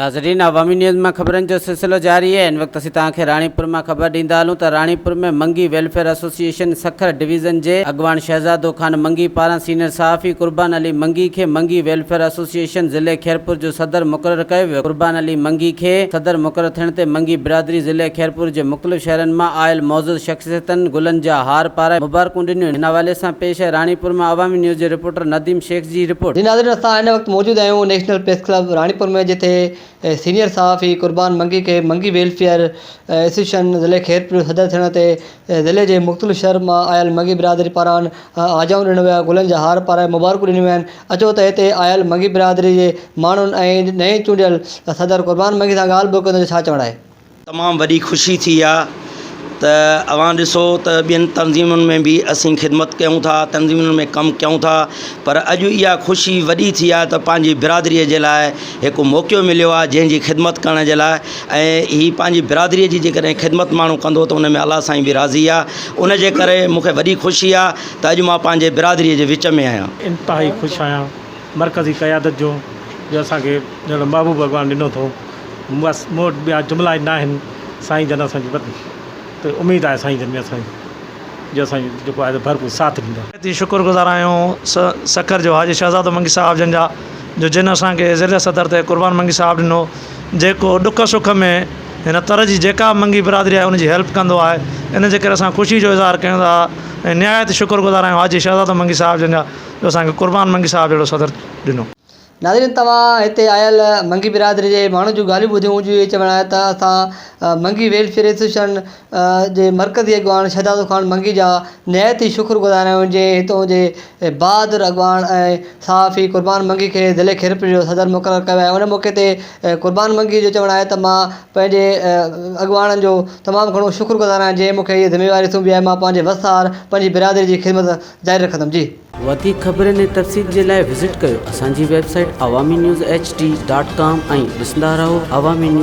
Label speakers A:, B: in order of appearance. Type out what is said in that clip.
A: ناظرين عوامي نيوز مان خبرن جو سلسلو جاري آهي هن وقت اسين توهان کي راڻيپور مان خبر ڏيندا هلون ته Ranipur ۾ Mangi welfare association Sukkur division جي اڳواڻ شهزادو خان منگي پاران سينئر صحافي قربان علي منگي کي منگي ويلفيئر ايسوسيئيشن ضلعي خيرپور جو صدر مقرر ڪيو ويو قربان علي منگي کي صدر مقرر ٿيڻ تي منگي برادري ضلعي خيرپور جي مختلف شهرن مان آيل معزز شخصيتن گلن جا هار پارائي مبارڪون ڏنيون هن حوالي سان پيش آهي راڻيپور مان عوامي نيوز جي رپورٽر نديم شيخ جي رپورٽ.
B: جي ناظرين اسان هن وقت موجود آهيون نيشنل پريس ڪلب راڻيپور ۾ جتي سينيئر صحافي قربان منگي کي منگي ويلفيئر ايسوسيئيشن ضلعي خيرپور جو صدر ٿيڻ تي ضلعي جي مختلف شهر مان آيل منگي برادري پاران آجيائون ڏنو ويا گلن جا هار پارائي مبارڪون ڏنيون ويون آهن اچو ته هتي آيل منگي برادري جي ماڻهن ۽ نئين چونڊيل صدر قربان منگي سان ڳالهه ٻولهه ڪندي ڇا چوڻ آهي.
C: تمام وڏي خوشي ٿي آ ته اوهان ڏسو ته ٻين تنظيمن ۾ به اسين خدمت ڪيون ٿا تنظيمن ۾ ڪم ڪيون ٿا پر اڄ اها خوشي وڏي ٿي آ ته پنهنجي برادري جي لاء هڪ موقعو مليو آ جنهن جي خدمت ڪرڻ جي لاء ۽ هي پنهنجي برادري جي جيڪڏهن خدمت ماڻهو ڪندو ته ان ۾ الله سائين به راضي آ ان جي ڪري مون کي وڏي خوشي آ ته اڄ مان پنهنجي برادري جي وچ ۾ آهيان.
D: انتهائي خوش آهيان مرڪزي قيادت جو جو اسان کي جهڙو محبوب اڳواڻ ڏنو اٿئون. بس مون وٽ ٻيا جملا ئي ناهن سائين جن اسان جي وڏي ته اميد آهي سائين جن ۾ اسان جو اسان جو جيڪو آهي ڀرپور ساٿ ڏيندا.
E: تي شڪر گذار آهيون سکر جو حاجي شهزادو منگي صاحب جن جا جو جن اسان کي ضلع صدر تي قربان منگي صاحب ڏنو جيڪو ڏک سک ۾ هن تر جي جيڪا به منگي برادري آهي ان جي هيلپ ڪندو آهي ان جي ڪري اسان خوشي جو اظهار ڪيون ٿا ۽ نهايت شڪر گذار آهيون حاجي شهزادو منگي صاحب جن جا جو اسان کي قربان منگي صاحب جهڙو صدر ڏنو.
B: ناظرين توهان هتي آيل منگي برادري جي ماڻهن جون ڳالهيون ٻڌيون جو اهي چوڻ آهي ته اسان منگي ويلفيئر ايسوسيئيشن جي مرڪزي اڳواڻ شهدادو خان منگي جا نهايت ئي شڪر گذار آهيون جنهن هتون جي بهادر اڳواڻ ۽ صحافي قربان منگي کي ضلعي خيرپور جو صدر مقرر ڪيو آهي ان موقعي تي قربان منگي جو چوڻ آهي ته مان پنهنجي اڳواڻن جو تمام گهڻو شڪر گذار آهيان جنهن مون کي هيء ذميواري سونپي آهي مان پنهنجي وس آهر پنهنجي برادري جي خدمت جاري رکندم جي.
A: وڌيڪ خبرن ۽ تفصيل جي لاء وزٽ ڪيو اسان جي website Awami news H D dot com ۽ ڏسندا رهو عوامي نيوز.